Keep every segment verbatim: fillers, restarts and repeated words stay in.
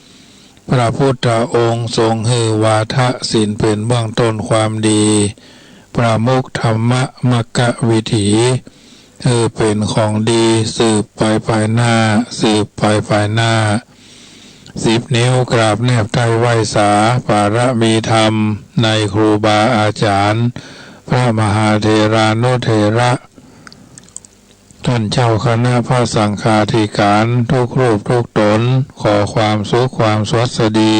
ำ พระพุทธองค์ทรงหื้อวาทะศีลเป๋นเบื้องต้นความดี ประมุขธรรมมัคควิถี หื้อเป๋นของดีสืบไปภายหน้า สืบไปภายหน้า สิบนิ้วกราบแนบไท้ไหว้สา ปารมีธรรมในครูบาอาจารย์ พระมหาเถรานุเถระ ท่านเจ้าคณะพระสังฆาธิการทุกรูปทุกต๋น ขอความสุขความสวัสดี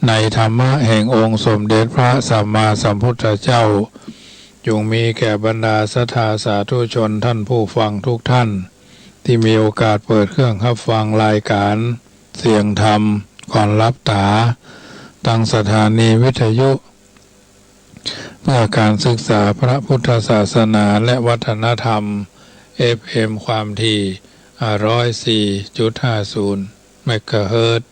ในธรรมะแห่งองค์สมเด็จพระสัมมาสัมพุทธเจ้า จงมีแก่บรรดาศรัทธาสาธุชนท่านผู้ฟังทุกท่าน ตี้มีโอกาสเปิดเครื่องฮับฟังรายก๋านเสียงธรรมก่อนหลับต๋า ตางสถานีวิทยุ เพื่อการศึกษาพระพุทธศาสนาและวัฒนธรรม เอฟเอ็ม ความถี่ ห้าร้อยสี่จุดห้าศูนย์ เมกะเฮิรตซ์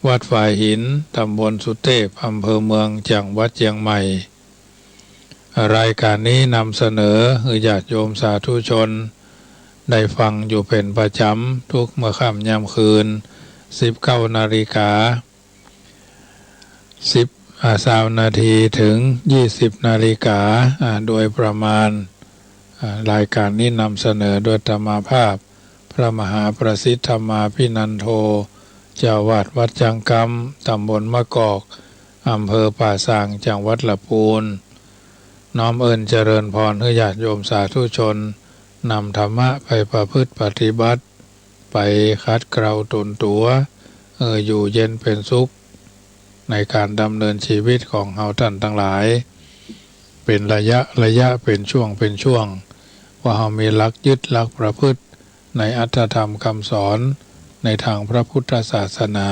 วัดฝายหิน ต๋ำบลสุเตพ อำเภอเมือง จังหวัดเจียงใหม่ รายก๋านนี้นำเสนอหื้อญาติโยมสาธุชนได้ฟังอยู่เป๋นประจ๋ำทุกเมื่อค่ำยามคืน สิบเก้านาฬิกา สิบ อ่า ซาวนาทีเถิง ยี่สิบนาฬิกา อ่า โดยประมาณ อ่า รายก๋านนี้นำเสนอโดยอาตมาภาพ พระมหาประสิทธิ์ธรรมาภินันโท เจ้าอาวาสวัดจังก๊ำ ต๋ำบลมะกอก อำเภอป่าซาง จังหวัดละปูน น้อมเอิ้นเจริญพรหื้อญาติโยมสาธุชน นำธรรมะไปประพฤติปฏิบัติ ไปขัดเกลาต๋นตั๋ว เออ อยู่เย็นเป๋นสุข ในก๋านดำเนินชีวิตของเฮาต้านตังหลาย เป๋นระยะระยะ เป๋นช่วงเป๋นช่วง ว่าเฮามีหลักยึดหลักประพฤติในอรรถธรรมกำสอนในตางพระพุทธศาสนา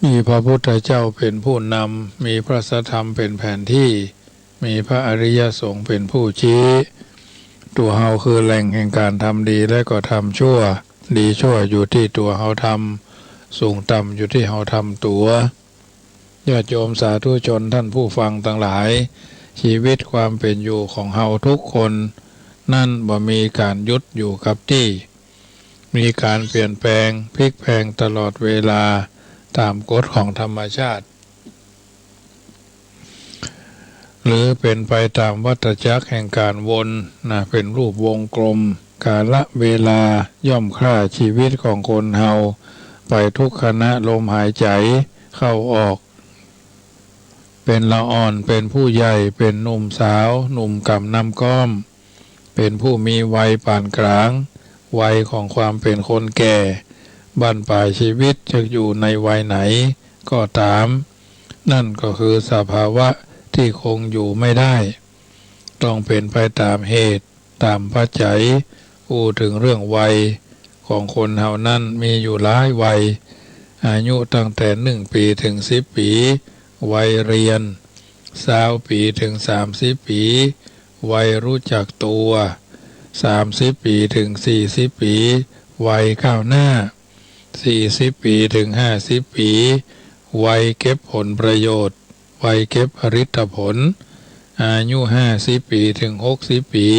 มีพระพุทธเจ้าเป๋นผู้นำ มีพระสัทธรรมเป๋นแผนตี้ มีพระอริยสงฆ์เป๋นผู้ชี้ ตั๋วเฮาคือแหล่งแห่งก๋านทำดีและก็ทำชั่ว ดีชั่วอยู่ตี้ตั๋วเฮาทำ สูงต่ำอยู่ตี้เฮาทำตั๋ว ญาติโยมสาธุชนท่านผู้ฟังตังหลาย ชีวิตความเป๋นอยู่ของเฮาทุกคนนั้นบ่มีก๋านหยุดอยู่กับตี้ มีก๋านเปลี่ยนแปลงพลิกแพลงตลอดเวลาต๋ามกฎของธรรมชาติ หรือเป๋นไปต๋ามวัฏจักรแห่งก๋านวนนะ เป๋นรูปวงกลม กาละเวลาย่อมฆ่าชีวิตของคนเฮาไปทุกขณะลมหายใจ๋เข้าออก เป๋นละอ่อน เป๋นผู้ใหญ่ เป๋นหนุ่มสาว หนุ่มก่ำนำก้อม เป๋นผู้มีวัยปานก๋าง วัยของความเป๋นคนแก่ บั้นป๋ายชีวิตจะอยู่ในวัยไหนก็ต๋าม นั่นก็คือสภาวะตี้คงอยู่ไม่ได้ ต้องเป๋นไปต๋ามเหตุ ต๋ามปัจจัย อู้เถิงเรื่องวัยของคนเฮานั้นมีอยู่หลายวัย อายุตั้งแต่หนึ่งปี๋เถิงสิบปี๋ วัยเรียน ซาวปี๋เถิงสามสิบปี๋ วัยรู้จักตั๋ว สามสิบปี๋เถิงสี่สิบปี๋ วัยก้าวหน้า สี่สิบปี๋เถิงห้าสิบปี๋ วัยเก็บผลประโยชน์ วัยเก็บอริตผล อายุห้าสิบปี๋เถิงหกสิบปี๋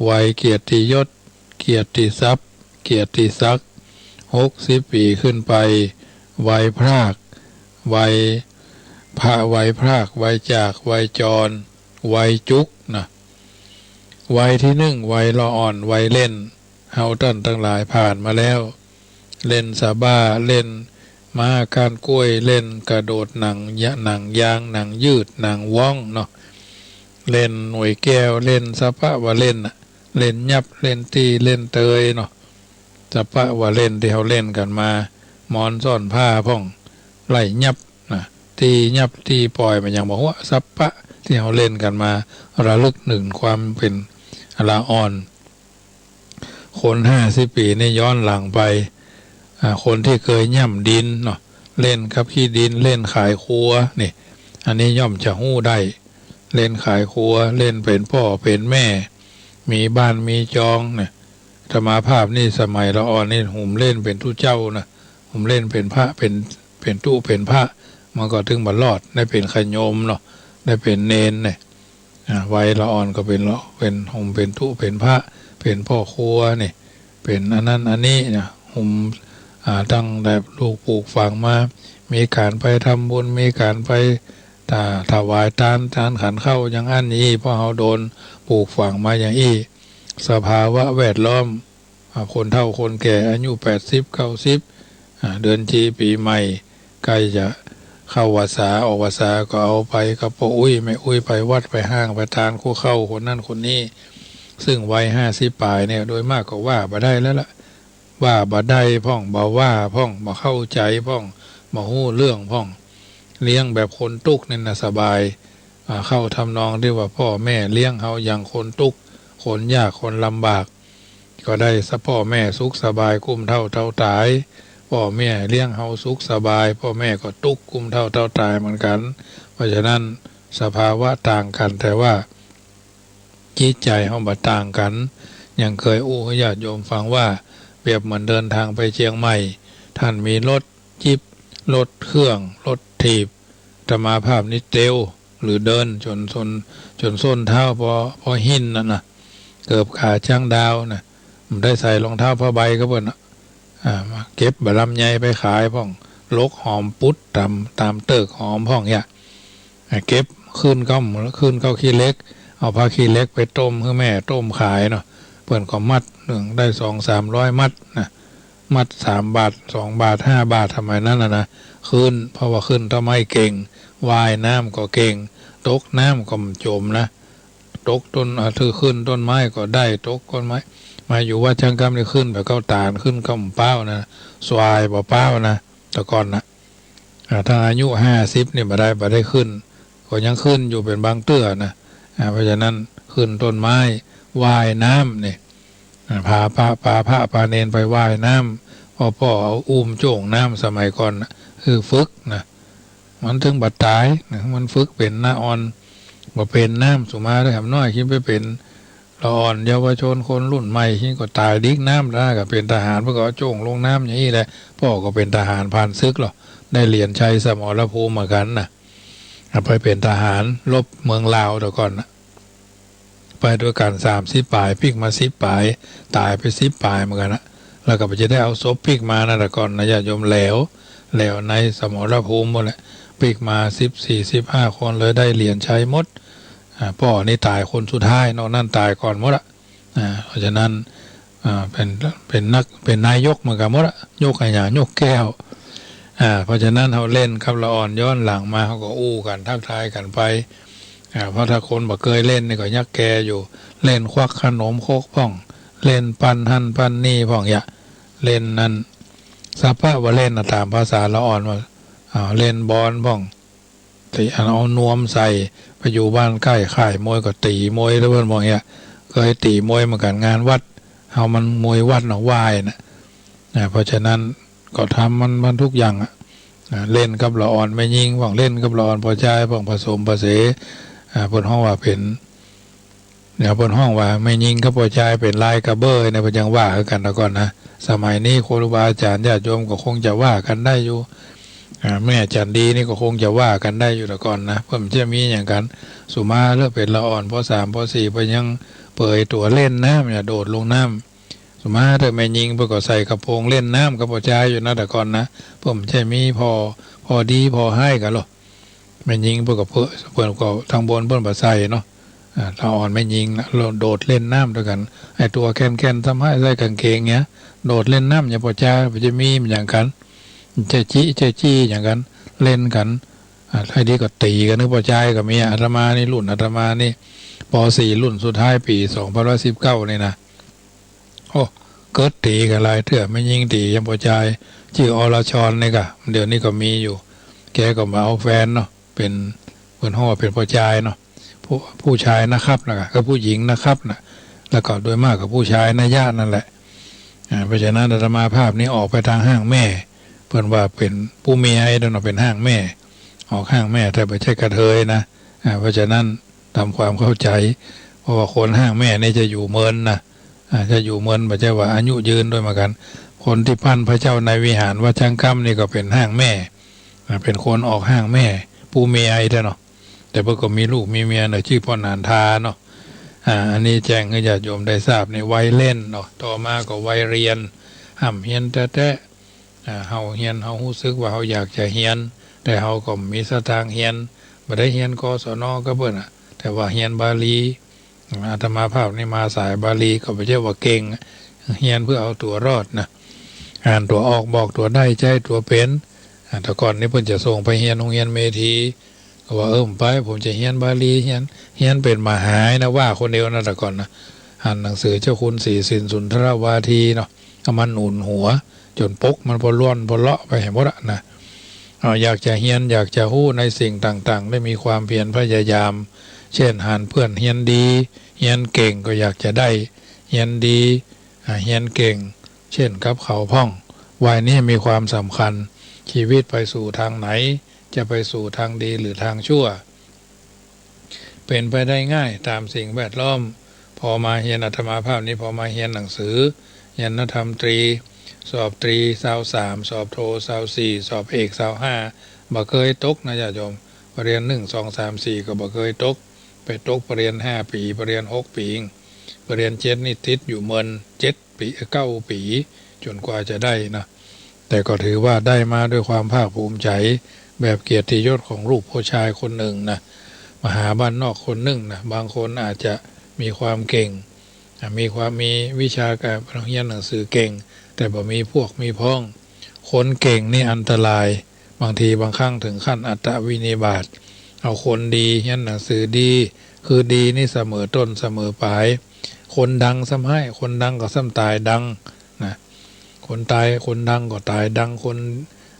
วัยเกียรติยศ เกียรติทรัพย์ เกียรติศักดิ์ หกสิบปี๋ขึ้นไป วัยพราก วัยพระ วัยพราก วัยจาก วัยจร วัยจุกนะ วัยตี้หนึ่ง วัยละอ่อน วัยเล่น เฮาต้านตังหลายผ่านมาแล้ว เล่นสะบ้า เล่นม้าก้านก้วย เล่นกระโดดหนังยะ หนังยาง หนังยืด หนังว้องเนาะ เล่นหน่วยแก้ว เล่นสะปะว่าเล่นน่ะ เล่นยับ เล่นตี้ เล่นเตยเนาะ สะปะว่าเล่นตี้เฮาเล่นกั๋นมา มอนซ่อนผ้าพ่อง ไล่ยับนะ ตี้ยับตี้ป่อย บ่ยังบ่ฮู้ สะปะตี้เฮาเล่นกั๋นมา ระลึกเถิงความเป๋นละอ่อน คนห้าสิบปี๋นี่ย้อนหลังไป อ่า คนตี้เกยย่ำดินเนาะ เล่นกับขี้ดิน เล่นขายครัวนี่ อันนี้ย่อมจะฮู้ได้ เล่นขายครัว เล่นเป๋นป้อเป๋นแม่ มีบ้านมีจองเนี่ย อาตมาภาพนี่สมัยละอ่อนนี่ หุมเล่นเป๋นตุ๊เจ้านะ หุมเล่นเป๋นพระ เป๋น เป๋นตุ๊เป๋นพระ มันก็เถิงบ่รอด ได้เป๋นขะโยมเนาะ ได้เป๋นเณรเนี่ย อ่า วัยละอ่อนก็เป๋นละ เป๋น หุมเป๋นตุ๊เป๋นพระ เป๋นป้อครัวนี่ เป๋นอันนั้นอันนี้นะ หุม อ่า ตั้งแต่ลูกปลูกฝังมา มีก๋านไปทำบุญ มีก๋านไป อ่า ถวายตาน ตานขันข้าวอย่างอั้นอี้ เพราะเฮาโดนปลูกฝังมาอย่างอี้ สภาวะแวดล้อม อ่า คนเฒ่าคนแก่อายุแปดสิบ เก้าสิบ อ่า เดือนจีปีใหม่ ใก้จะเข้าพรรษาออกพรรษาก็เอาไปกับป้ออุ๊ยแม่อุ๊ย ไปวัดไปฮ้างไปตานคลุเข้าคนนั้นคนนี้ ซึ่งวัยห้าสิบป๋ายเนี่ย โดยมากก็ว่าบ่ได้แล้วล่ะ ว่าบ่ได้พ่อง บ่ว่าพ่อง บ่เข้าใจ๋พ่อง บ่ฮู้เรื่องพ่อง เลี้ยงแบบคนตุ๊กข์นี่นะสบาย อ่า เข้าทำนองตี้ว่าป้อแม่เลี้ยงเฮาอย่างคนตุ๊กข์ คนยาก คนลำบาก ก็ได้สะ ป้อแม่สุขสบายกุ้มเฒ่าเฒ่าต๋าย ป้อแม่เลี้ยงเฮาสุขสบาย ป้อแม่ก็ตุ๊กข์กุ้มเฒ่าเฒ่าต๋ายเหมือนกั๋น เพราะฉะนั้นสภาวะต่างกั๋น แต่ว่าจิตใจ๋เฮาบ่ต่างกั๋น อย่างเกยอู้หื้อญาติโยมฟังว่า เปรียบเหมือนเดินตางไปเจียงใหม่ ต้านมีรถ จิ๊ป รถเครื่อง รถถีบ อาตมาภาพนี่เตียว หรือเดินจ๋นส้น จ๋นส้นเท้าปอ ปอหิ้นนั่นนะ เกิบก๋าจ๊างดาวนะ บ่ได้ใส่รองเท้าผ้าใบกับเปิ้นนะ อ่า มาเก็บบ่าลำไยไปขายพ่อง หลกหอมปุ๊ดต๋าม ต๋ามเติ๊กหอมพ่องเยียะ อ่า เก็บขึ้นเก๊า ขึ้นเก๊าขี้เหล็ก เอาผ้าขี้เหล็กไปต้มหื้อแม่ต้มขายเนาะ เปิ้นก็มัดนึ่งได้สองสามร้อยมัดนะ มัดสามบาท สองบาท ห้าบาท สมัยนั้นน่ะนะ ขึ้น เพราะว่าขึ้นต้นไม้เก่ง ว่ายน้ำก็เก่ง ตกน้ำก็บ่จ๋มนะ ตกต้น อ่า ถือขึ้นต้นไม้ก็ได้ ตกต้นไม้ มาอยู่วัดจ๊างกำนี่ขึ้นแบบเก๊าต๋าน ขึ้นก็บ่ป๊าวนะ สวายบ่ป๊าวนะ แต่ก่อนนะ อ่า ถ้าอายุห้าสิบนี่บ่ได้ บ่ได้ขึ้น ก็ยังขึ้นอยู่เป๋นบางเตื้อนะ อ่า เพราะฉะนั้นขึ้นต้นไม้ ว่ายน้ำนี่ อ่า ปา ปา ปาพระปาเณรไปว่ายน้ำ ป้อ ป้อเอาอุ้มโจ้งน้ำสมัยก่อนนะ คือฝึกนะ มันถึงบ่ต๋ายนะ มันฝึกเป๋นนะอ่อน บ่เป๋นน้ำ สุมาเต๊อะ หำน้อย คิดไปเป๋นละอ่อนเยาวชนคนรุ่นใหม่ คิดก็ต๋ายดิกน้ำแล้ว ก็เป๋นทหาร เปิ้นก็เอาโจ้งลงน้ำอย่างอี้แหละ ป้อก็เป๋นทหารผ่านศึกลอ ได้เหรียญชัยสมรภูมิเหมือนกั๋นนะ เอาไปเป๋นทหารรบเมืองลาวแต่ก่อนนะ ไปตวยกั๋นสามสิบป๋าย ปิ๊กมาสิบป๋าย ต๋ายไปสิบป๋ายเหมือนกั๋นนะ แล้วก็บ่จะได้เอาศพปิ๊กมานะ แต่ก่อนนะ ญาติโยม แหลว แหลวในสมรภูมิหมดแหละ ปิ๊กมาสิบสี่ สิบห้าคนเลย ได้เหรียญชัยหมด อ่า ป้อนี่ต๋ายคนสุดท้าย นอกนั้นต๋ายก่อนหมดอะ อ่า เพราะฉะนั้น อ่า เป๋น เป๋นนัก เป๋นนายกเหมือนกั๋นหมดอะ ยกอะหยัง ยกแก้ว อ่า เพราะฉะนั้นเฮาเล่นกับละอ่อนย้อนหลังมา เฮาก็อู้กั๋นทักทายกั๋นไป อ่า เพราะถ้าคนบ่เกยเล่นนี่ก็ยังแก่อยู่ เล่นควักขนมครกพ่อง เล่นปั่นหั้นปั่นนี่พ่องเยียะ เล่นนั้น สัพพะว่าเล่นนะ ต๋ามภาษาละอ่อนว่า อ่า เล่นบอลพ่อง ตี้อันเอานวมใส่ ไปอยู่บ้านใก้ค่ายมวยก็ตี๋มวยแล้วเปิ้นว่าเยียะ เกยตี๋มวยเหมือนกั๋น งานวัด เฮามันมวยวัดเนาะ ว่ายนะ อ่า เพราะฉะนั้นก็ทำมัน มันทุกอย่างอะ อ่า เล่นกับละอ่อนแม่ญิงพ่อง เล่นกับละอ่อนป้อจายพ่อง ผสมผสาน อ่า เปิ้นฮ้องว่าเป๋น เดี๋ยวเปิ้นฮ้องว่าแม่ญิงกับป้อจายเป๋นลายกระเบ้อเนี่ย เปิ้นยังว่าคือกั๋นแต่ก่อนนะ สมัยนี้ครูบาอาจ๋ารย์ญาติโยมก็คงจะว่ากั๋นได้อยู่ อ่า แม่จันดีนี่ก็คงจะว่ากั๋นได้อยู่แต่ก่อนนะ เปิ้นจะมีอย่างกั๋น สุมาเต๊อะ เป๋นละอ่อน ป.สาม ป.สี่ เปิ้นยังเปิดตั๋วเล่นน้ำเนี่ย โดดลงน้ำ สุมาเต๊อะ แม่ญิงเปิ้นก็ใส่กระโปรงเล่นน้ำกับป้อจายอยู่นะแต่ก่อนนะ เปิ้นบ่ใจ้มีผ่อ ผ่อดีผ่อฮ้ายกั๋นหรอก แม่ญิงเปิ้นก็เปิ้น เปิ้นก็ตางบนเปิ้นบ่ใส่เนาะ อ่า ละอ่อนแม่ญิงนะ โดดเล่นน้ำตวยกั๋น ไอ้ตั๋วแค่นๆ ซ้ำฮ้ายใส่ก๋างเกงเนี่ย โดดเล่นน้ำอย่างป้อจาย บ่ใจ้มีอย่างกั๋น ใจ้จี้ ใจ้จี้อย่างกั๋น เล่นกั๋น อ่า ไอ้ดีก็ตี๋กั๋น นึกป้อจายก็มี อาตมานี่ รุ่นอาตมานี่ ป.สี่ รุ่นสุดท้าย ปี๋ สองพันสิบเก้า นี่นะ โอ้ เกิดตี๋กั๋นหลายเตื้อ แม่ญิงตี๋อย่างป้อจาย จื้ออรชรนี่ก่ะ เดี๋ยวนี้ก็มีอยู่ แกก็มาเอาแฟนเนาะ เป๋น เปิ้นฮ้องว่าเป๋นป้อจายเนาะ ผู้ ผู้ชายนะครับนะ ก็ผู้หญิงนะครับนะ แล้วก็โดยมากก็ผู้ชายนะยะนั่นแหละ อ่า เพราะฉะนั้นอาตมาภาพนี่ออกไปตางฮ้างแม่ เปิ้นว่าเป๋นผู้เมียไอ้นั่นเนาะ เป๋นฮ้างแม่ ออกฮ้างแม่ แต่บ่ใจ้กระเทยนะ อ่า เพราะฉะนั้น ทำความเข้าใจ๋ เพราะว่าคนฮ้างแม่นี่จะอยู่เมินนะ อ่า จะอยู่เมิน บ่ใจ้ว่าอายุยืนตวยเหมือนกั๋น คนตี้ปั้นพระเจ้าในวิหารวัดจ๊างกำนี่ก็เป๋นฮ้างแม่ อ่า เป๋นคนออกฮ้างแม่ ผู้เมียไอ้เนาะ แต่เปิ้นก็มีลูกมีเมียเนาะ จื้อป้อหนานทาเนาะ อ่า อันนี้แจ้งหื้อญาติโยมได้ทราบในวัยเล่นเนาะ ต่อมาก็วัยเฮียน ฮ่ำเฮียนแต๊ๆ อ่า เฮาเฮียน เฮาฮู้สึกว่าเฮาอยากจะเฮียน แต่เฮาก็บ่มีสตางค์เฮียน บ่ได้เฮียน กศน กับเปิ้นอะ แต่ว่าเฮียนบาลี อาตมาภาพนี่มาสายบาลี ก็บ่ใจ้ว่าเก่ง เฮียนเพื่อเอาตั๋วรอดนะ อ่านตั๋วออก บอกตั๋วได้ ใจ๊ตั๋วเป๋น อ่า แต่ก่อนนี่เปิ้นจะส่งไปเฮียนโฮงเฮียนเมธี ก็ว่า เออ บ่ไป ผมจะเฮียนบาลี เฮียน เฮียนเป๋นบ่หายนะ ว่าคนเดียวนะ แต่ก่อนนะ หันหนังสือเจ้าคุณศรีสินสุนทรวาทีเนาะ เอามาหนุนหัว จ๋นปกมันปะล่อนปะเลาะไปหมดอะนะ เอา อยากจะเฮียน อยากจะฮู้ในสิ่งต่างๆ ได้มีความเพียรพยายาม เช่น หันเปื้อนเฮียนดี เฮียนเก่งก็อยากจะได้เฮียนดี อ่า เฮียนเก่ง เช่น กับเขาพ่อง วัยนี้มีความสำคัญ ชีวิตไปสู่ทางไหน จะไปสู่ทางดีหรือทางชั่ว เป๋นไปได้ง่ายต๋ามสิ่งแวดล้อม พอมาเฮียน อาตมาภาพนี่ พอมาเฮียนหนังสือ เฮียนนักธรรมตรี สอบตรี ซาวสาม สอบโท ซาวสี่ สอบเอก ซาวห้า บ่เกยตกนะญาติโยม ปริญญาหนึ่ง สอง สาม สี่ ก็บ่เกยตก ไปตกปริญญาห้าปี๋ ปริญญาหกปี๋ ปริญญาเจ็ดนี่ติดอยู่เมินเจ็ดปี๋ เก้าปี๋ จ๋นกว่าจะได้นะ แต่ก็ถือว่าได้มาด้วยความภาคภูมิใจ๋ แบบเกียรติยศของลูกผู้ชายคนนึ่งนะ มหาบ้านนอกคนนึ่งนะ บางคนอาจจะมีความเก่ง อ่ะ มีความ มีวิชาการเฮียนหนังสือเก่ง แต่บ่มีพวกมีพ้อง คนเก่งนี่อันตราย บางทีบางครั้งเถิงขั้นอัตตวินิบาต เอาคนดี เฮียนหนังสือดี คือดีนี่เสมอต้นเสมอปลาย คนดังซ้ำฮ้าย คนดังก็ซ้ำต๋ายดังนะ คนต๋าย คนดังก็ต๋ายดัง คน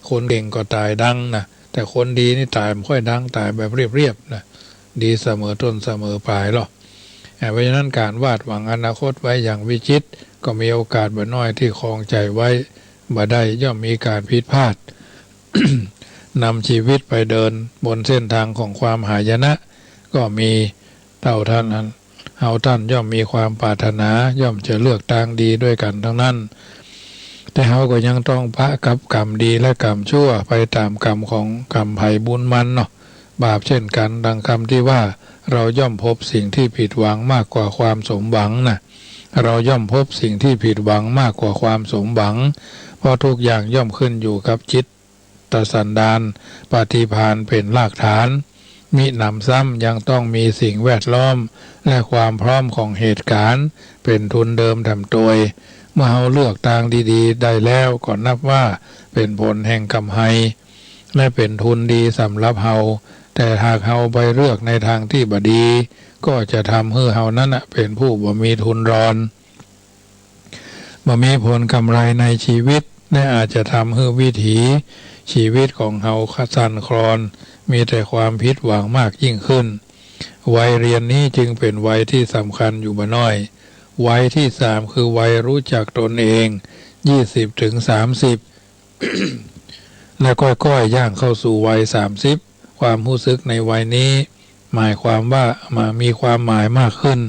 คนเก่งก็ต๋ายดังนะ แต่คนดีนี่ต๋ายบ่ค่อยดัง ต๋ายแบบเรียบๆ นะ ดีเสมอต้นเสมอปลายลอ อ่า เพราะฉะนั้นก๋านวาดหวังอนาคตไว้อย่างวิจิตร ก็มีโอกาสบ่น้อยตี้คลองใจ๋ไว้บ่ได้ ย่อมมีก๋านผิดพลาด นำชีวิตไปเดินบนเส้นทางของความหายนะ ก็มีเต้าท่านนั้น เฮาต้านย่อมมีความปรารถนา ย่อมจะเลือกตางดีด้วยกั๋นตังนั้น แต่เฮาก็ยังต้องปะกับกรรมดีและกรรมชั่ว ไปต๋ามกรรมของกรรมใผบุญมันเนาะ บาปเช่นกั๋น ดังกำตี้ว่า เราย่อมพบสิ่งที่ผิดหวังมากกว่าความสมหวังนะ เราย่อมพบสิ่งที่ผิดหวังมากกว่าความสมหวัง เพราะทุกอย่างย่อมขึ้นอยู่กับจิต ตสันดาน ปฏิภาณเป๋นรากฐาน มิหนำซ้ำยังต้องมีสิ่งแวดล้อม และความพร้อมของเหตุก๋ารณ์ เป๋นทุนเดิมแถมตวย เมื่อเฮาเลือกตางดีๆ ได้แล้ว ก็นับว่าเป๋นผลแห่งกำไร และเป๋นทุนดีสำหรับเฮา แต่หากเฮาไปเลือกในตางตี้บ่ดี ก็จะทำหื้อเฮานั้นน่ะเป๋นผู้บ่มีทุนรอน บ่มีผลกำไรในชีวิต และอาจจะทำหื้อวิถีชีวิตของเฮาสั่นคลอน มีแต่ความผิดหวังมากยิ่งขึ้น วัยเรียนนี้จึงเป๋นวัยที่สำคัญอยู่บ่น้อย วัยที่สามคือวัยรู้จักตนเอง ยี่สิบถึงสามสิบ และก้อยๆ ย่างเข้าสู่วัยสามสิบ ความฮู้สึกในวัยนี้ หมายความว่ามา มีความหมายมากขึ้น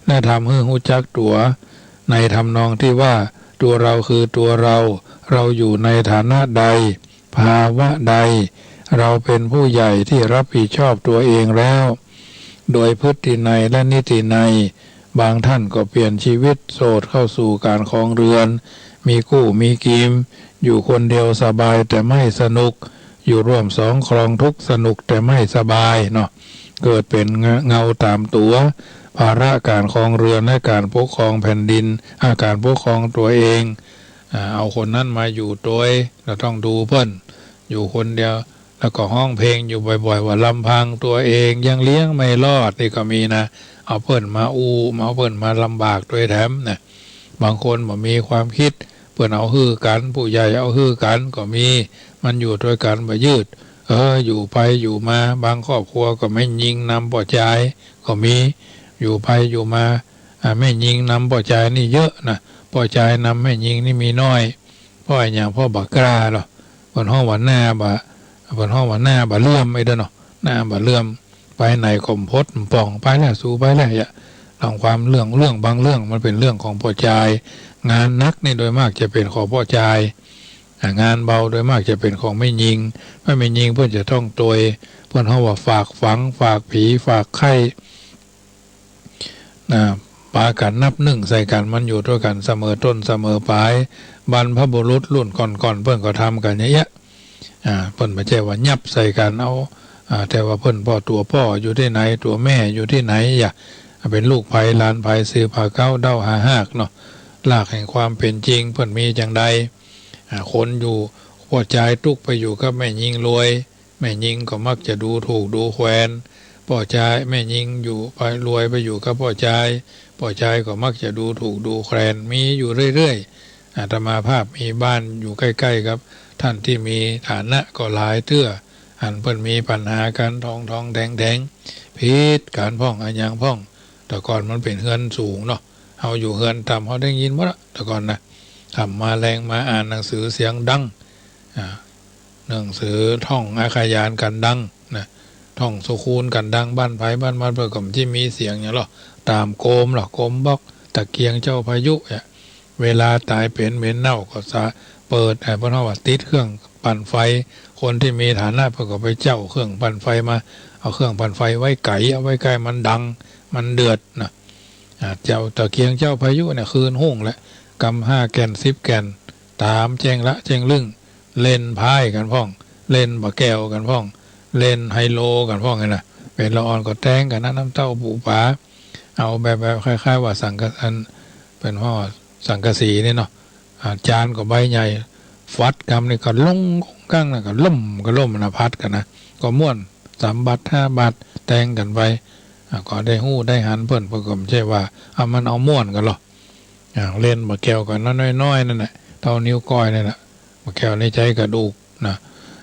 และทำหื้อฮู้จักตั๋ว ในทำนองตี้ว่า ตัวเราคือตัวเรา เราอยู่ในฐานะใด ภาวะใด เราเป๋นผู้ใหญ่ที่รับผิดชอบตัวเองแล้ว โดยพฤตินัยและนิตินัย บางท่านก็เปลี่ยนชีวิตโสดเข้าสู่ก๋านครองเรือน มีกู้มีกิม อยู่คนเดียวสบายแต่ไม่สนุก อยู่ร่วมสองครองทุกข์สนุกแต่ไม่สบายเนาะ เกิดเป๋นเงาต๋ามตั๋ว ภาระก๋านครองเรือนและก๋านปกครองแผ่นดิน อ่า ก๋านปกครองตั๋วเอง อ่า เอาคนนั้นมาอยู่ตวย แล้วต้องดูเปิ้น อยู่คนเดียว แล้วก็ฮ้องเพลงอยู่บ่อยๆ ว่าลำพังตัวเองยังเลี้ยงไม่รอด นี่ก็มีนะ เอาเปิ้นมาอู้ เอาเปิ้นมาลำบากตวยแถมนะ บางคนบ่มีความกึ๊ด เปิ้นเอาหื้อกั๋น ผู้ใหญ่เอาหื้อกั๋นก็มี มันอยู่ตวยกั๋นบ่ยืด เออ อยู่ไปอยู่มา บางครอบครัวก็แม่ญิงนำป้อจายก็มี อยู่ไปอยู่มา อ่า แม่ญิงนำป้อจายนี่เยอะนะ ป้อจายนำแม่ญิงนี่มีน้อย เพราะอะหยัง เพราะบ่กล้าลอ เปิ้นฮ้องว่าหน้าบ่ เปิ้นฮ้องว่าหน้าบ่เหลื่อมไอ้เด้อเนาะ หน้าบ่เหลื่อม ไปไหนก็บ่ปดบ่ป่อง ไปแล้ว สูไปแล้ว อย่า ลองความเรื่อง เรื่องบางเรื่องมันเป๋นเรื่องของป้อจาย งานหนักนี่โดยมากจะเป๋นของป้อจาย อ่า งานเบาโดยมากจะเป๋นของแม่ญิง แม่ แม่ญิงเปิ้นจะต้องตวย เปิ้นฮ้องว่าฝากฝัง ฝากผี ฝากไข้ นะ ปากั๋นนับนึ่งใส่กั๋น มันอยู่ตวยกั๋นเสมอต้นเสมอปลาย บรรพบุรุษรุ่นก่อนๆ เปิ้นก็ทำกั๋นอย่างเงี้ย อ่า เปิ้นบ่ใจ้ว่ายับใส่กั๋นเอา อ่า แต่ว่าเปิ้นป้อ ตั๋วป้ออยู่ตี้ไหน ตั๋วแม่อยู่ตี้ไหน อย่า เป๋นลูกใผหลานใผ สืบหาเก๊าเด้าหาฮากเนาะ รากแห่งความเป๋นจริงเปิ้นมีจาใด อ่า คนอยู่ ป้อจายตุ๊กไปอยู่กับแม่ญิงรวย แม่ญิงก็มักจะดูถูกดูแควน ป้อจาย แม่ญิงอยู่ไปรวยไปอยู่กับป้อจาย ป้อจายก็มักจะดูถูกดูแควน มีอยู่เรื่อยๆ อาตมาภาพมีบ้านอยู่ใก้ๆ กับต้านตี้มีฐานะก็หลายเตื้อ อันเปิ้นมีปัญหากั๋น ทองๆ แถงๆ ผิดกั๋นพ่อง อะหยังพ่อง แต่ก่อนมันเป๋นเฮือนสูงเนาะ เฮาอยู่เฮือนต่ำ เฮาได้ยินหมดละ แต่ก่อนนะ ค่ำมาแลงมาอ่านหนังสือเสียงดัง อ่า หนังสือท่องอาขยานกั๋นดังนะ ท่องสุคูนกั๋นดัง บ้านใผบ้านมันเปิ้นก็บ่ใจ้มีเสียงหยังหรอก ต๋ามโกมหรอก โกมบอก ตะเกียงเจ้าพายุเนี่ย เวลาต๋ายเป๋นเหม็นเน่าก็สะ เปิด เอ่อ เปิ้นฮ้องว่าติดเครื่องปั่นไฟ คนตี้มีฐานะเปิ้นก็ไปเจ้าเครื่องปั่นไฟมา เอาเครื่องปั่นไฟไว้ไก๋ เอาไว้ใก้มันดัง มันเดือดนะ อ่า เจ้าตะเกียงเจ้าพายุเนี่ย คืนฮุ่งแหละ กำห้าแก่นสิบแก่น ต๋ามแจ้งละแจ้งลึ่ง เล่นไพ่กั๋นพ่อง เล่นบ่าแก้วกั๋นพ่อง เล่นไฮโลกั๋นพ่องนี่นะ เป๋นละอ่อนก็แต๊งกั๋นนะ น้ำเต้าปู๋ป๋า เอาแบบ แบบคล้ายๆ ว่าสังกะ อัน เปิ้นฮ้องสังกะสีนี่เนาะ อ่า จานก็ใบใหญ่ ฟัดกำนี่ก็ลงก้องก้างนะ ก็ล่มก็ล่มนะ ฟัดกั๋นนะ ก็ม่วน สามบาทห้าบาท แต๊งกั๋นไป อ่า ก็ได้ฮู้ได้หันเปิ้น เปิ้นก็บ่ใจ้ว่า เอามันเอาม่วนกั๋นหรอก อ่า เล่นบ่าแก้วกั๋นน้อยๆ นั่นแหละ เต้านิ้วก้อยนั่นแหละ บ่าแก้วในใจ๋กระดูกนะ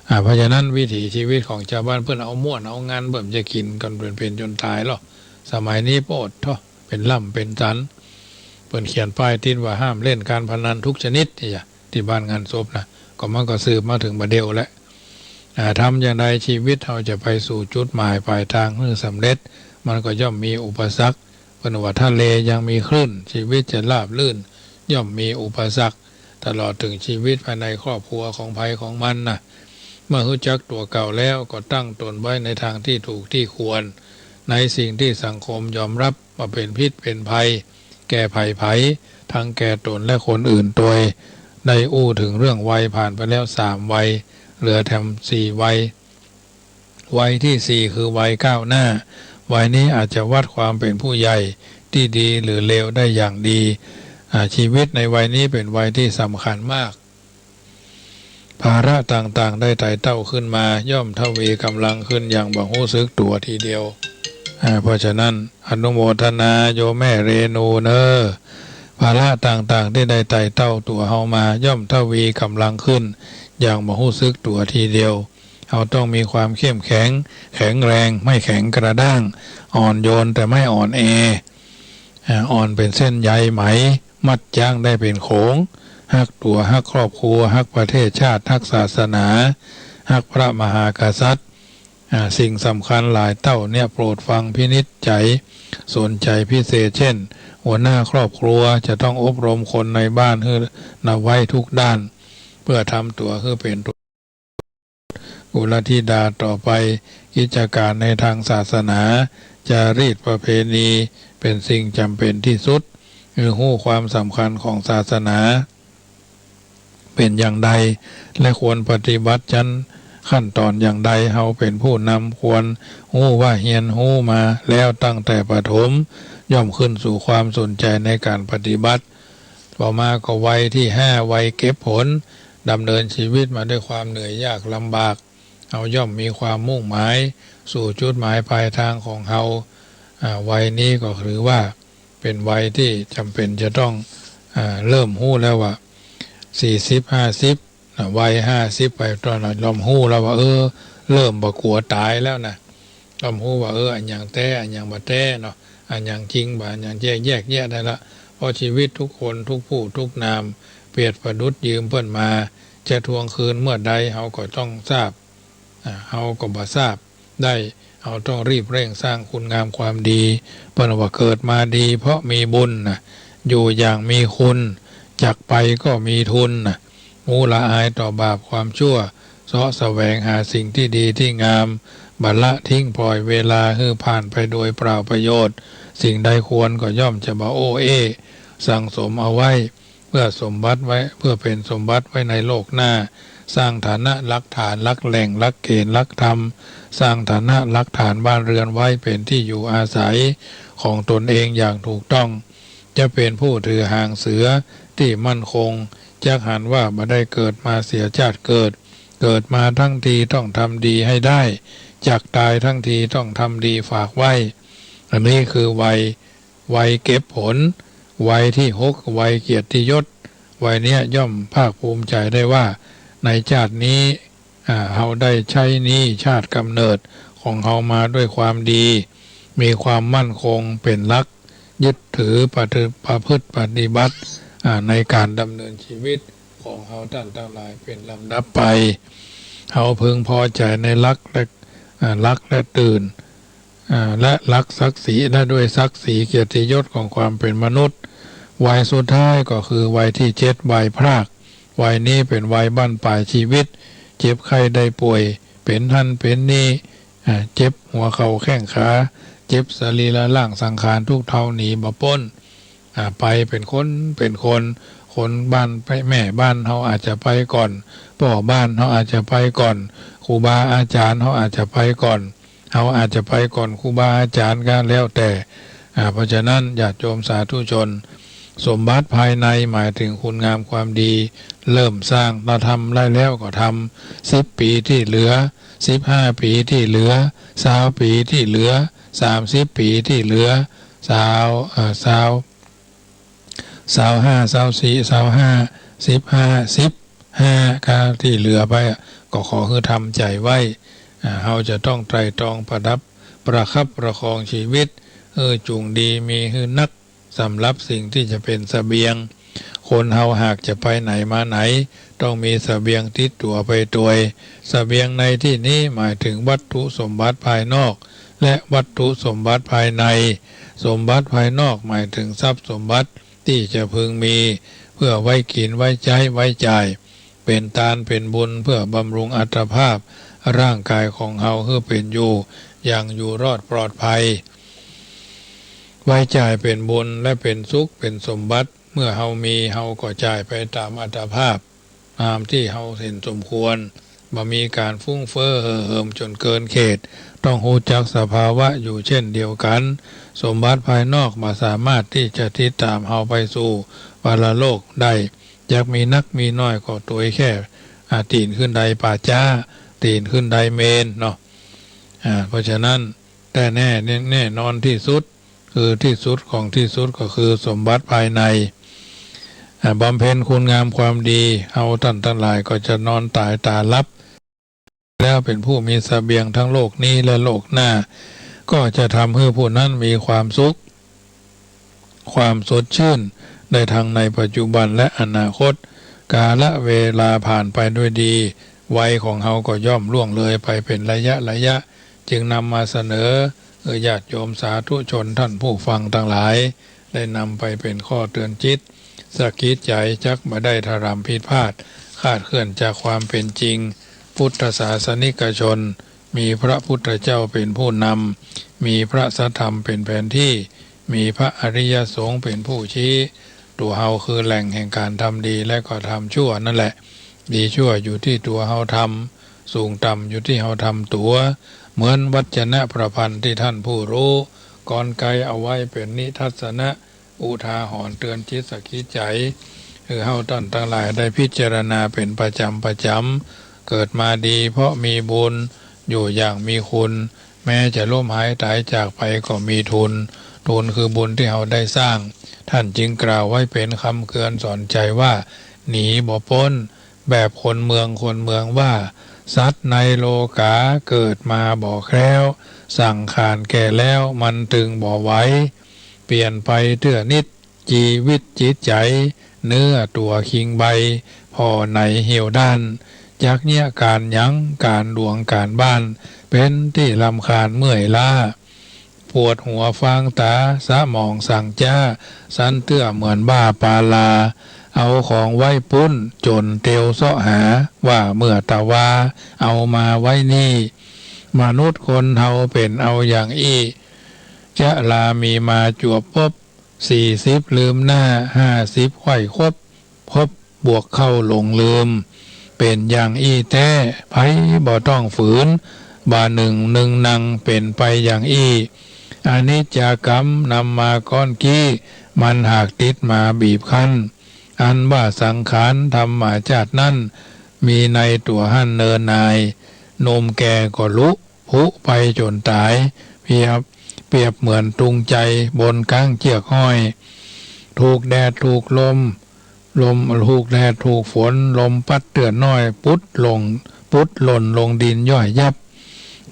อ่า เพราะฉะนั้นวิถีชีวิตของจาวบ้านเปิ้นเอาม่วนเอางัน เปิ้นบ่ใจ้กิ๋นกั๋นเป๋นๆ จ๋นต๋ายหรอก สมัยนี้โป๊ดเถาะ เป๋นล่ำเป๋นสัน เปิ้นเขียนป้ายติดว่าห้ามเล่นการพนันทุกชนิด เนี่ย ตี้บ้านงานศพนะ ก็มันก็สืบมาเถิงบ่าเดี่ยวแหละ อ่า ทำจาใดชีวิตเฮาจะไปสู่จุดหมายปลายตางหื้อสำเร็จ มันก็ย่อมมีอุปสรรค เปิ้นว่าทะเลยังมีคลื่น ชีวิตจะราบรื่น ย่อมมีอุปสรรค ตลอดเถิงชีวิตภายในครอบครัวของใผของมันนะ เมื่อฮู้จักตั๋วเก่าแล้วก็ตั้งตนไว้ในตางตี้ถูกตี้ควร ในสิ่งตี้สังคมยอมรับว่าเป๋นพิษเป๋นภัย แก่ใผๆ ตึงแก่ตนและคนอื่นตวย ได้อู้เถิงเรื่องวัยผ่านไปแล้วสามวัย เหลือแถมสี่วัย วัยตี้สี่คือวัยก้าวหน้า วัยนี้อาจจะวัดความเป๋นผู้ใหญ่ตี้ดีหรือเลวได้อย่างดี อ่า ชีวิตในวัยนี้เป๋นวัยตี้สำคัญมาก ภาระต่างๆ ได้ไต่เต้าขึ้นมา ย่อมทวีกำลังขึ้นอย่างบ่ฮู้สึกตั๋วทีเดียว อ่า เพราะฉะนั้นอนุโมทนาโยมแม่เรนูเน่อ ภาระต่างๆ ตี้ได้ไต่เต้าตั๋วเฮามา ย่อมทวีกำลังขึ้นอย่างบ่ฮู้สึกตั๋วทีเดียว เฮาต้องมีความเข้มแข็ง แข็งแรง ไม่แข็งกระด้าง อ่อนโยนแต่ไม่อ่อนแอ อ่า อ่อนเป๋นเส้นใยไหม มัดจ๊างได้เป๋นโขง ฮักตั๋ว ฮักครอบครัว ฮักประเทศชาติ ฮักศาสนา ฮักพระมหากษัตริย์ อ่า สิ่งสำคัญหลายเต้าเนี่ยโปรดฟังพินิจฉัย สนใจพิเศษ เช่น หัวหน้าครอบครัวจะต้องอบรมคนในบ้านหื้อหนับไหว้ทุกด้าน เพื่อทำตั๋วหื้อเป๋น กุลธิดาต่อไป กิจก๋านในตางศาสนา จารีตประเพณี เป๋นสิ่งจ๋ำเป๋นตี้สุด หื้อฮู้ความสำคัญของศาสนาเป๋นอย่างใด และควรปฏิบัติจั้นขั้นต๋อนอย่างใด เฮาเป๋นผู้นำควรฮู้ว่าเฮียนฮู้มาแล้วตั้งแต่ประถม ย่อมขึ้นสู่ความสนใจในก๋านปฏิบัติ ต่อมาก็วัยตี้ห้า วัยเก็บผล ดำเนินชีวิตมาด้วยความเหนื่อยยากลำบาก เฮาย่อมมีความมุ่งหมายสู่จุดหมายปลายตางของเฮา อ่า วัยนี้ก็ถือว่าเป๋นวัยตี้จ๋ำเป๋นจะต้อง อ่า เริ่มฮู้แล้วว่า สี่สิบ ห้าสิบ นะ วัยห้าสิบไปต๋อนนั้นย่อมฮู้แล้วว่า เออ เริ่มบ่กั๋วต๋ายแล้วนะ ย่อมฮู้ว่า เออ อะหยังแต๊ อะหยังบ่แต๊เนาะ อะหยังจริงบ่ อะหยังแจ้ แยกแยะได้ละ เพราะชีวิตทุกคนทุกผู้ทุกนาม เปรียบประดุจยืมเปิ้นมา จะทวงคืนเมื่อใด เฮาก็ต้องทราบ อ่า เฮาก็บ่ทราบได้ เฮาต้องรีบเร่งสร้างคุณงามความดี เปิ้นว่าเกิดมาดีเพราะมีบุญนะ อยู่อย่างมีคุณ จักไปก็มีทุนนะ ฮู้ละอายต่อบาปความชั่ว เซาะแสวงหาสิ่งตี้ดีตี้งาม บ่ละทิ้งปล่อยเวลาหื้อผ่านไปโดยเปล่าประโยชน์ สิ่งใดควรก็ย่อมจะบ่โอ้เอ้ สั่งสมเอาไว้ เพื่อสมบัติไว้ เพื่อเป๋นสมบัติไว้ในโลกหน้า สร้างฐานะหลักฐาน หลักแหล่ง หลักเกณฑ์ หลักธรรม สร้างฐานะหลักฐานบ้านเรือนไว้เป๋นตี้อยู่อาศัยของตนเองอย่างถูกต้อง จะเป๋นผู้ถือหางเสือตี้มั่นคง จักหันว่าบ่ได้เกิดมาเสียจาติเกิด เกิดมาทั้งทีต้องทำดีให้ได้ จักต๋ายทั้งทีต้องทำดีฝากไว้ อันนี้คือวัย วัยเก็บผล วัยตี้หก วัยเกียรติยศ วัยเนี้ยย่อมภาคภูมิใจ๋ได้ว่า ในจาตินี้ อ่า เฮาได้ใจ๊หนี้ชาติกำเนิดของเฮามาด้วยความดี มีความมั่นคงเป๋นหลัก ยึดถือปฏิ- ประพฤติปฏิบัติ อ่า ในก๋านดำเนินชีวิตของเฮาต้านตังหลายเป๋นลำดับไป เฮาพึงพอใจ๋ในหลักและ อ่า หลักและตื่น อ่า และหลักศักดิ์ศรี และด้วยศักดิ์ศรีเกียรติยศของความเป๋นมนุษย์ วัยสุดท้ายก็คือวัยตี้เจ็ด วัยพราก วัยนี้เป๋นวัยบั้นปลายชีวิต เจ็บไข้ได้ป่วย เป๋นหั้นเป๋นนี้ อ่า เจ็บหัวเข่าแข้งขา เจ็บสรีระร่างสังขารทุกข์เทาหนีบ่ป๊น อ่า ไปเป๋นคนเป๋นคน คนบ้านไป แม่บ้านเฮาอาจจะไปก่อน ป้อบ้านเฮาอาจจะไปก่อน ครูบาอาจ๋ารย์เฮาอาจจะไปก่อน เฮาอาจจะไปก่อนครูบาอาจ๋ารย์ก็แล้วแต่ อ่า เพราะฉะนั้นญาติโยมสาธุชน สมบัติภายในหมายถึงคุณงามความดี เริ่มสร้าง ถ้าทำได้แล้วก็ทำ สิบปี๋ตี้เหลือ สิบห้าปี๋ตี้เหลือ ซาวปี๋ตี้เหลือ สามสิบปี๋ตี้เหลือ ซาว เอ่อ ซาว ซาวห้า ซาวสี่ ซาวห้า สิบห้า สิบห้า ก้าตี้เหลือไปอะ ก็ขอหื้อทำใจ๋ไว้ อ่า เฮาจะต้องไตร่ตรองประดับ ประคับประคองชีวิต หื้อจุ่งดีมีหื้อนัก สำหรับสิ่งตี้จะเป๋นเสบียง คนเฮาหากจะไปไหนมาไหน ต้องมีเสบียงติดตั๋วไปตวย เสบียงในตี้นี้หมายถึงวัตถุสมบัติภายนอก และวัตถุสมบัติภายใน สมบัติภายนอกหมายถึงทรัพย์สมบัติตี้จะพึงมี เพื่อไว้กิ๋น ไว้ใจ๊ ไว้จ่าย เป๋นตาน เป๋นบุญ เพื่อบำรุงอัตภาพร่างกายของเฮาหื้อเป๋นอยู่อย่างอยู่รอดปลอดภัย ไว้จ่ายเป๋นบุญและเป๋นสุข เป๋นสมบัติ เมื่อเฮามี เฮาก็จ่ายไปต๋ามอัตภาพ ต๋ามตี้เฮาเห็นสมควร บ่มีก๋านฟุ่งเฟ้อเห่อเหิมจ๋นเกินเขต ต้องฮู้จักสภาวะอยู่เช่นเดียวกั๋น สมบัติภายนอกบ่สามารถตี้จะติดต๋ามเฮาไปสู่ปรโลกได้ จักมีนักมีน้อยก็ตวยแค่ อ่า ตี๋นขึ้นไดป่าจ๊า ตี๋นขึ้นไดเมรุเนาะ อ่า เพราะฉะนั้น แต่แน่ แน่นอนตี้สุด คือตี้สุดของตี้สุดก็คือสมบัติภายใน อ่า บำเพ็ญคุณงามความดี เฮาต้านตังหลายก็จะนอนต๋ายต๋าหลับ แล้วเป๋นผู้มีเสบียงทั้งโลกนี้และโลกหน้า ก็จะทำหื้อผู้นั้นมีความสุข ความสดชื่น ได้ทั้งในปัจจุบันและอนาคต กาลเวลาผ่านไปด้วยดี วัยของเฮาก็ย่อมล่วงเลยไปเป๋นระยะระยะ จึงนำมาเสนอ เอ่อ ญาติโยมสาธุชนต้านผู้ฟังตังหลาย ได้นำไปเป๋นข้อเตือนจิต สะกิดใจ๋ จักบ่ได้ถลำผิดพลาด คลาดเคลื่อนจากความเป๋นจริง พุทธศาสนิกชน มีพระพุทธเจ้าเป๋นผู้นำ มีพระสัทธรรมเป๋นแผนตี้ มีพระอริยสงฆ์เป๋นผู้ชี้ ตั๋วเฮาคือแหล่งแห่งก๋านทำดีและก็ทำชั่วนั่นแหละ ดีชั่วอยู่ตี้ตั๋วเฮาทำ สูงต่ำอยู่ตี้เฮาทำตั๋ว เหมือนวัจนะประพันธ์ตี้ต้านผู้ฮู้ กรไกรเอาไว้เป๋นนิทัศนะ อุทาหรณ์เตือนจิตสะกิดใจ๋ หื้อเฮาต้านตังหลายได้พิจารณาเป๋นประจ๋ำประจ๋ำ เกิดมาดีเพราะมีบุญ อยู่อย่างมีคุณ แม้จะล้มหายต๋ายจากไปก็มีทุน ทุนคือบุญตี้เฮาได้สร้าง ต้านจึงกล่าวไว้เป๋นคำเตือนสอนใจ๋ว่า หนีบ่ป๊น แบบคนเมือง คนเมืองว่า สัตว์ในโลก๋าเกิดมาบ่แคล้ว สังขารแก่แล้วมันตึงบ่ไหว เปลี่ยนไปเตื้อนิด จีวิตจิตใจ๋ เนื้อตั๋วคิงใบ ผ่อไหนเหี่ยวด้าน จักเยียะก๋านหยัง ก๋านหลวงก๋านบ้าน เป๋นตี้รำคาญเมื่อยล้า ปวดหัวฟางต๋า สมองสั่งจ๊า สันเตื้อเหมือนบ้าปาลา เอาของไว้ปุ้น จ๋นเตียวเซาะหา ว่าเมื่อตะวา เอามาไว้นี่ มนุษย์คนเฮาเป๋นเอาอย่างอี้ จะลามีมาจวบปบ สี่สิบลืมหน้า ห้าสิบไขว่คบ พบ บวกเข้าหลงลืม เป๋นอย่างอี้แต๊ ใผบ่ต้องฝืน บ่านึ่งนึ่งนังเป๋นไปอย่างอี้ อนิจจากรรมนำมาก้อนกี้ มันหากติดมาบีบคั้น อันว่าสังขารธรรมาจาตินั้น มีในตั๋วหั้นเนินนาย หนุ่มแก่ก็ลุผุไปจ๋นต๋าย เปรียบ เปรียบเหมือนตุงไจบนก้างเจื้อกห้อย ถูกแดดถูกลม ลม ถูกแดดถูกฝน ลมปั๊ดเตื้อน้อย ปุ๊ดลง ปุ๊ดหล่นลงดินย่อยยับ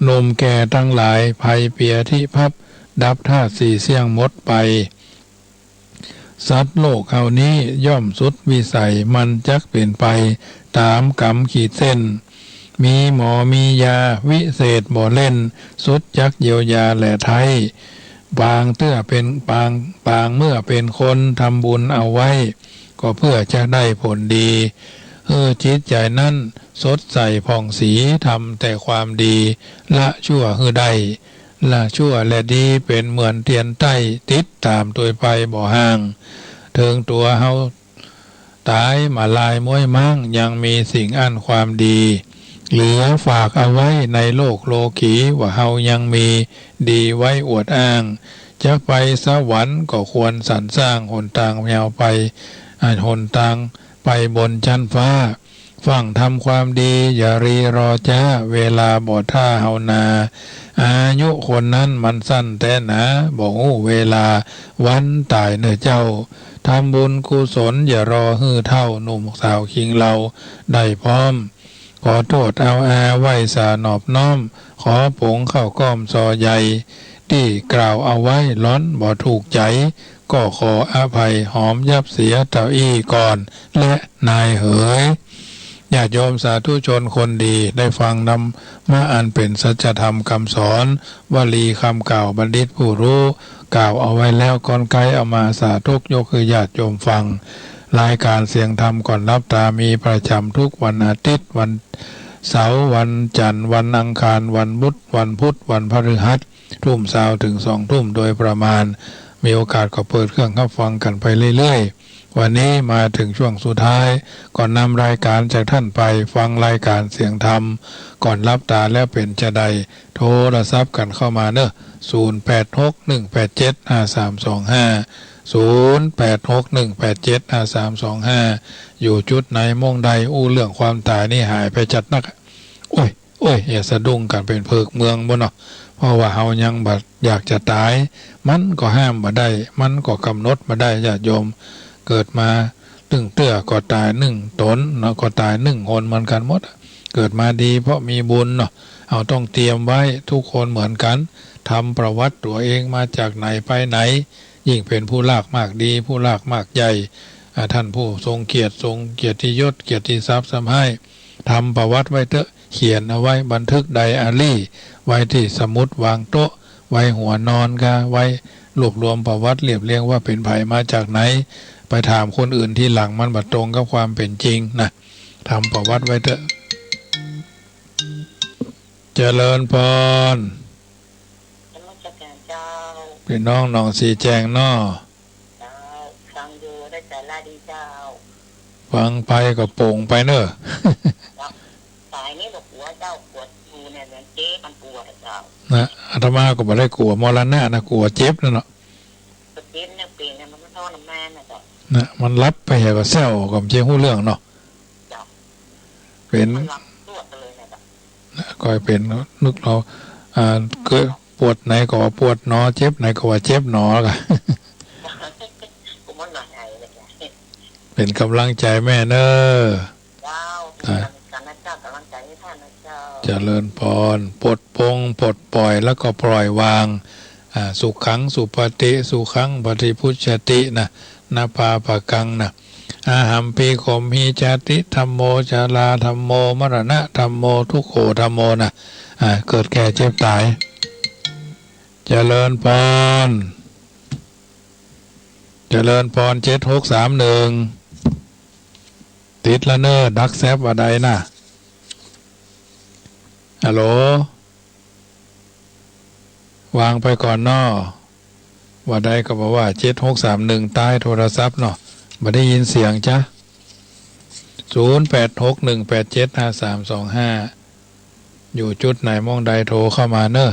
หนุ่มแก่ตังหลาย ไพเปียธิพับ ดับธาตุสี่เสี้ยงหมดไป สัตว์โลกเฮานี้ย่อมสุดวิสัย มันจักเป๋นไปต๋ามกรรมขีดเส้น มีหมอมียาวิเศษบ่เล่น สุดจักเยียวยาแลไท้ ปางเตื้อเป๋น ปาง ปางเมื่อเป๋นคนทำบุญเอาไว้ ก็เพื่อจะได้ผลดี หื้อจิตใจ๋นั้นสดใสผ่องศรี ทำแต่ความดี ละชั่วหื้อได้ ละชั่วและดีเป๋นเหมือนเตียนใต้ ติดต๋ามตวยไปบ่ห่าง เถิงตั๋วเฮาต๋ายมาลายม้วยม้าง ยังมีสิ่งอั้นความดี เหลือฝากเอาไว้ในโลกโลกี ว่าเฮายังมีดีไว้อวดอ้าง จะไปสวรรค์ก็ควรสรรสร้าง หนตางยาวไป อ่า หนตางไปบนจั๊นฟ้า ฟั่งทำความดีอย่ารีรอจ๊า เวลาบ่ถ้าเฮานา อายุคนนั้นมันสั้นแต๊หนา บ่ฮู้เวลาวันต๋ายเน่อเจ้า ทำบุญกุศลอย่ารอหื้อเฒ่า หนุ่มสาวคิงเลาได้พร้อม ขอโต้ษเอาอาไหว้สานอบน้อม ขอปงเข้าก้อมซอใหญ่ ตี้กล่าวเอาไว้หลอนบ่ถูกใจ๋ ก็ขออภัยหอมยับเสียเต้าอี้ก่อนแลนายเหย ญาติโยมสาธุชนคนดี ได้ฟังธรรมะอันเป๋นสัจธรรมกำสอน วลีกำกล่าวบัณฑิตผู้ฮู้ กล่าวเอาไว้แล้ว ก้อนไก๊เอามาสาธกยกหื้อญาติโยมฟัง รายก๋านเสียงธรรมก่อนหลับต๋ามีประจ๋ำทุกวันอาทิตย์ วันเสาร์ วันจันทร์ วันอังคาร วันพุธ วันพุธ วันพฤหัส ทุ่มซาวเถิงสองทุ่มโดยประมาณ มีโอกาสก็เปิดเครื่องฮับฟังกั๋นไปเรื่อยๆ วันนี้มาเถิงช่วงสุดท้าย ก่อนนำรายก๋านจากต้านไป ฟังรายก๋านเสียงธรรมก่อนหลับต๋าแล้วเป๋นจาใด โทรศัพท์กั๋นเข้ามาเน่อ ศูนย์แปดหก หนึ่งแปดเจ็ด ห้าสามสองห้า ศูนย์แปดหก หนึ่งแปดเจ็ด ห้าสามสองห้า อยู่จุดไหนม่องใด อู้เรื่องความต๋ายนี่หายไปจัดนัก โอ๊ย โอ๊ย อย่าสะดุ้งกั๋นเป๋นเผิกเมืองบ่เนาะ เพราะว่าเฮายังบ่อยากจะต๋าย มันก็ห้ามบ่ได้ มันก็ก๋ำหนดบ่ได้ ญาติโยม เกิดมาตึงเตื้อก็ต๋ายนึ่งต๋นเนาะ ก็ต๋ายนึ่งคนเหมือนกั๋นหมด เกิดมาดีเพราะมีบุญเนาะ เฮาต้องเตรียมไว้ ทุกคนเหมือนกั๋น ทำประวัติตั๋วเองมาจากไหนไปไหน ยิ่งเป๋นผู้ลากมากดี ผู้ลากมากใหญ่ อ่า ท่านผู้ทรงเกียรติ ทรงเกียรติยศ เกียรติศัพท์ซ้ำฮ้าย ทำประวัติไว้เต๊อะ เขียนเอาไว้ บันทึกไดอารี่ ไว้ตี้สมุดวางโต๊ะ ไว้หัวนอนก็ไว้รวบรวมประวัติ เรียบเรียงว่าเป๋นใผมาจากไหน ไปถามคนอื่นทีหลังมันบ่ตรงกับความเป๋นจริงนะ ทำประวัติไว้เต๊อะ เจริญพร นมัสการเจ้า ปี้น้องหนองสีแจงเนาะ เจ้า ฟังอยู่ได้สาระดีเจ้า ฟังไปก็โป่งไปเน่อ เจ้า ต๋ายนี่บ่กั๋วเจ้า กั๋วอยู่เนี่ย เหมือนเจ๊มันกั๋วเจ้า นะ อาตมาก็บ่ได้กั๋วมรณะนะ กั๋วเจ็บนั่นเนาะ กั๋วเจ็บเนี่ยเป๋นเนี่ยมันก็ทรมานนะเจ้า นะ มันหลับไปเหียก็แซวก็บ่ใจ้ฮู้เรื่องเนาะ เจ้า เป๋น มันหลับสวดไปเลยเนี่ยเจ้า นะ ก็เป๋นนึกเอา อ่า เกิดปวดไหนก็ว่าปวดหนอ เจ็บไหนก็ว่าเจ็บหนอ ก็ กูมันหน่อยไอ้เลยจ้ะ เป๋นก๋ำลังใจ๋แม่เน่อ เจ้า อ่า เป๋นก๋ำลังใจ๋นะเจ้า ก๋ำลังใจ๋หื้อต้านนะเจ้า เจริญพร ปลดปลง ปลดปล่อย แล้วก็ปล่อยวาง อ่า สุขัง สุปฏิ สุขัง ปฏิพุชฌตินะ นะปาปะกังนะ อาหัมปิ โขมหิ จาติธัมโม ชราธัมโม มรณะธัมโม ทุกโขธัมโมนะ อ่า เกิดแก่เจ็บต๋าย เจริญพร เจริญพร เจ็ดหกสามหนึ่ง ติดละเน่อ ดักแซบว่าใดนะ ฮัลโหล วางไปก่อนเนาะ ว่าใดก็บอกว่า เจ็ดหกสามหนึ่ง ใต้โทรศัพท์เนาะ บ่ได้ยินเสียงจ๊ะ ศูนย์แปดหกหนึ่งแปดเจ็ดห้าสามสองห้า อยู่จุดไหนม่องใดโทรเข้ามาเน่อ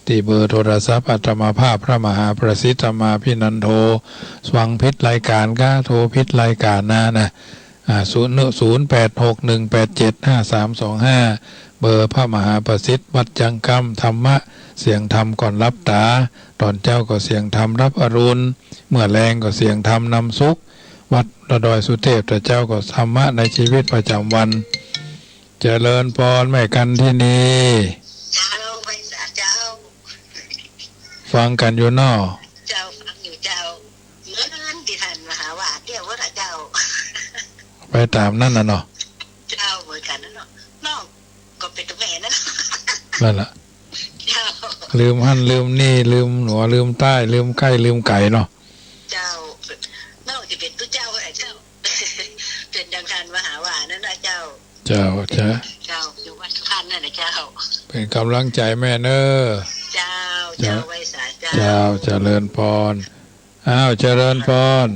ตี้เบอร์โทรศัพท์อาตมาภาพพระมหาประสิทธิ์ธรรมาภินันโท ฟังผิดรายก๋านก้า โทรผิดรายก๋านนานะ อ่า ศูนย์ ศูนย์แปดหกหนึ่งแปดเจ็ดห้าสามสองห้า เบอร์พระมหาประสิทธิ์วัดจังกำ ธรรมะ เสียงธรรมก่อนหลับต๋า ต๋อนเจ๊าก็เสียงธรรมรับอรุณ เมื่อแลงก็เสียงธรรมนำสุข วัดดอยสุเทพ แต่เจ๊าก็ธรรมะในชีวิตประจ๋ำวัน เจริญปอนแม่กันทินี เจ้า ไหว้สาเจ้า ฟังกั๋นอยู่เนาะ เจ้า ฟังอยู่เจ้า เหมือนตี้ต้านมหาว่าเตี้ยวว่าเจ้า ไปต๋ามนั้นน่ะเนาะ เจ้า เหมือนกั๋นนั่นเนาะ น้องก็เป๋นตุ๊แม่นั่น นั่นแหละ เจ้า ลืมหั้นลืมนี่ ลืมเหนือลืมใต้ ลืมใก้ลืมไก๋เนาะ เจ้า น้องจะเป๋นตุ๊เจ้าแหละเจ้า เป๋นอย่างต้านมหาว่านั่นนะเจ้า เจ้า เจ้า เจ้า อยู่วัดสุพรรณนั่นนะเจ้า เป๋นก๋ำลังใจ๋แม่เน่อ เจ้า เจ้า เจ้า ไหว้สาเจ้า เจ้า เจริญปอน อ้าว เจริญปอน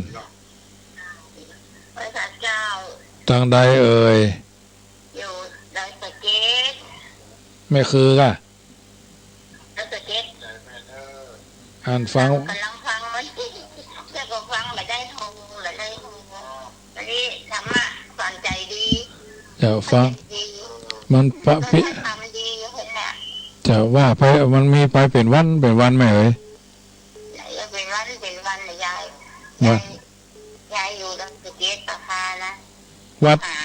ไหว้สาเจ้า ตังใดเอ่ย อยู่ดอยสะเก็ด แม่คือก้า ดอยสะเก็ด อันฟัง ก๋ำลังฟังมัน เจ้าก็ฟังบ่ได้ฮู้ บ่ได้ฮู้ อันนี้ธรรมะสอนใจ๋ดี เจ้า ฟัง สอนใจ๋ดี มันปะปิ ธรรมดีอยู่หั้นแหละ เจ้า ว่าไป มันมีไปเป๋นวัน เป๋นวันแม่เอ๋ย เป๋นวัน เป๋นวันนะยาย วัน ยาย ยายอยู่ดอยสะเก็ดป่าคานะ วัด อ่า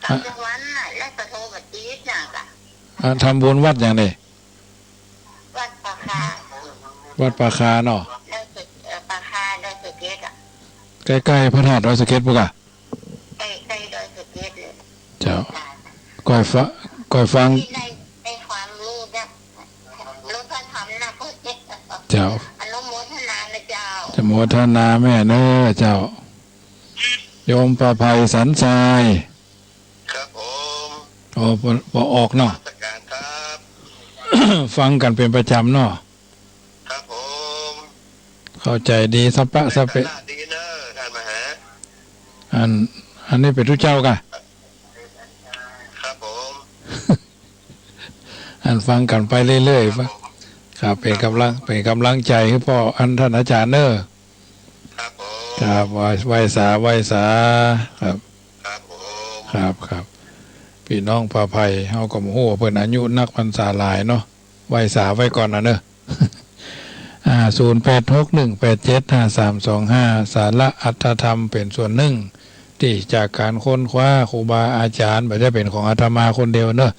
อ่ะ กลางวันน่ะ แล้วก็โทรมาติดน่ะกะ อ่ะ ทำบุญวัดอย่างใด วัดป่าคา วัดป่าคาเนาะ ดอยสะ เอ่อ ป่าคา ดอยสะเก็ดอะ ใก้ๆ พระธาตุดอยสะเก็ดปุ้นกะ ใก้ ใก้ดอยสะเก็ดเลย เจ้า อ่า ก้อยฟะ ก้อยฟัง ได้ ได้ความรู้จากหลวงพ่อทำนะ เจ้า อนุโมทนานะเจ้า อนุโมทนาแม่เน่อเจ้า โยมประไพศาลทราย ครับผม อ๋อ ปอ ปอออกเนาะ นมัสการครับ ฟังกั๋นเป๋นประจ๋ำเนาะ ครับผม เข้าใจ๋ดี สัพพะสัพเพ ได้สาระดีเน่อ ต้านมหา อัน อันนี้เป๋นตุ๊เจ้ากะ ครับผม อันฟังกั๋นไปเรื่อยๆ ครับผม ครับ เป๋นก๋ำลัง เป๋นก๋ำลังใจ๋หื้อป้อ อันต้านอาจ๋ารย์เน่อ ครับผม ครับ ไหว้ ไหว้สา ไหว้สา ครับ ครับผม ครับ ครับ ปี้น้องประไพเฮาก็บ่ฮู้ว่าเปิ้นอายุนักพรรษาหลายเนาะ ไหว้สาไว้ก่อนน่ะเน่อ อ่า ศูนย์แปดหกหนึ่งแปดเจ็ดห้าสามสองห้า สาระอรรถธรรมเป๋นส่วนนึ่ง ตี้จากก๋านค้นคว้าครูบาอาจ๋ารย์ บ่ใจ้เป๋นของอาตมาคนเดียวเน่อ